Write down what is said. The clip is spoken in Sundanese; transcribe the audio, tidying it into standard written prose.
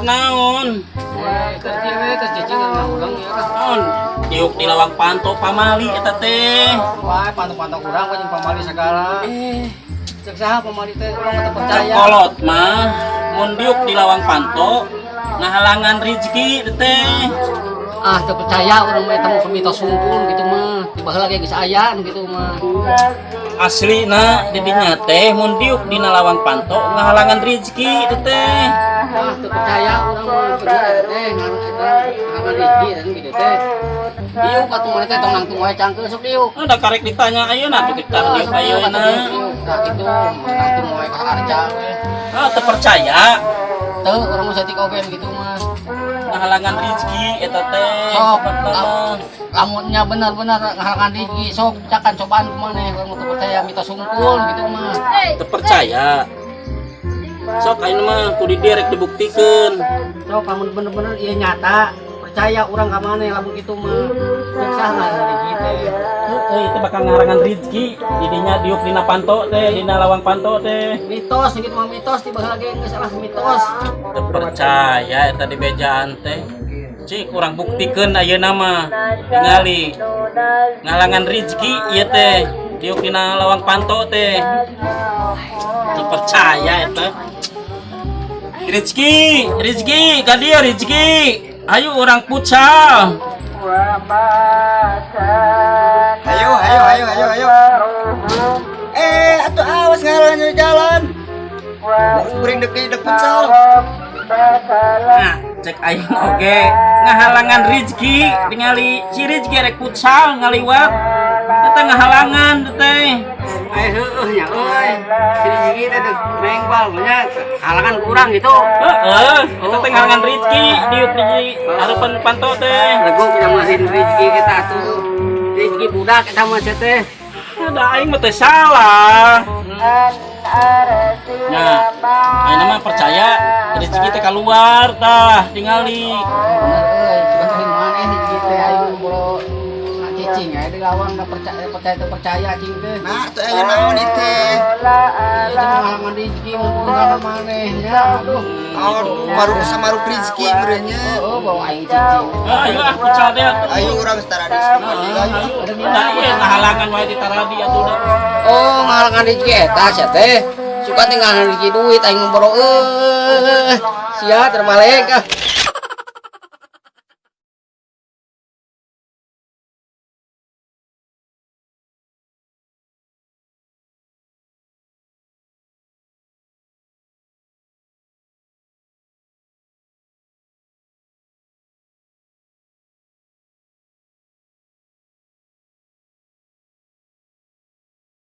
Rek naon? Eh, keur kieu we, keur cicing ngahuleng ya kah. Naon? Diuk di lawang panto pamali eta teh. Wah, panto-panto urang kok jeung pamali segala. Eh, Cek saha pamali teh, urang mah teu percaya. Kolot mah mun diuk di lawang panto ngahalangan rezeki teh. Ah, teu percaya urang mah, eta mah mitos sungkul gitu mah. Di baheula ge geus aya nu kitu mah. Aslina didinya teh mun diuk dina lawang panto ngahalangan rezeki teh. Ah, teu percaya urang mah, bener eta teh ngahalangan rezeki eta gitu teh. Diuk atuh maneh teh, tong nangtung wae cangkeul, sok diuk. Ada karek ditanya ayeuna tuh, kita diuk ayeuna. Nah, gitu, nangtung wae ka harca we. Ah, teu percaya. Teu, urang mah saeutik oge gitu mah. Ngahalangan rezeki eta teh. Sok, Sobatna mah. Lamunnya benar-benar ngahalangan rezeki, sok cakan cobaan ku maneh, urang mah teu percaya, mitos sungkul gitu mah. Teu percaya. Sok ayeuna mah kudu direk dibuktikeun. Sok lamun bener-bener ieu nyata, percaya urang ka maneh lamun kitu mah. Cek saha ngahalangan rezeki teh? Heuh, itu bakal ngahalangan rezeki didinya diuk dina panto teh, dina lawang panto teh. Mitos gitu mah, mitos di baheula ge geus salah mitos. Teu percaya eta di bejaan teh. Cik, urang buktikeun ayeuna mah. Tingali. Ngahalangan rezeki ieu teh. Diuk dina lawang panto teh. Teu percaya eta. Rezeki, rezeki, ka dieu rezeki. Ayo urang futsal. Ayo, ayo, ayo, ayo, ayo. Eh, atuh awas ngahalangan di jalan. Kuring dek dek futsal. Nah, cek aing oge ngahalangan rezeki, tingali si rezeki rek futsal ngaliwat. Eta ngahalangan teh. Eh, heueuh nya euy. Si rezeki teh teu mengbal nya halangan ku urang gitu. Heeh, eta teh ngahalangan rezeki diuk di hareupeun panto teh. Lego kita masih rezeki kita atuh. Rezeki budak eta mah sia teh. Ada aing mah teh salah. Nah, aing mah percaya rezeki teh keluar tah, tingali. Bener euy, coba teh maneh rezeki teh, aing boro cicing aya di lawang da percaya percaya teu percaya cing teh. Nah, atuh aya naon ieu teh? Itu ngahalangan rezeki mun kana maneh nya. Aduh. Naon baru samaruk rezeki meureunnya. Oh, bawa aing cicing. Ah, ayo ah futsal teh atuh. Ayo urang setara di sini. Ayo, nah iya ngahalangan wae di taradi atuh dah. Oh, ngahalangan rezeki eta sia teh. Suka teh ngahalangan rezeki duit aing mah boro euy. Sia terbalik ah.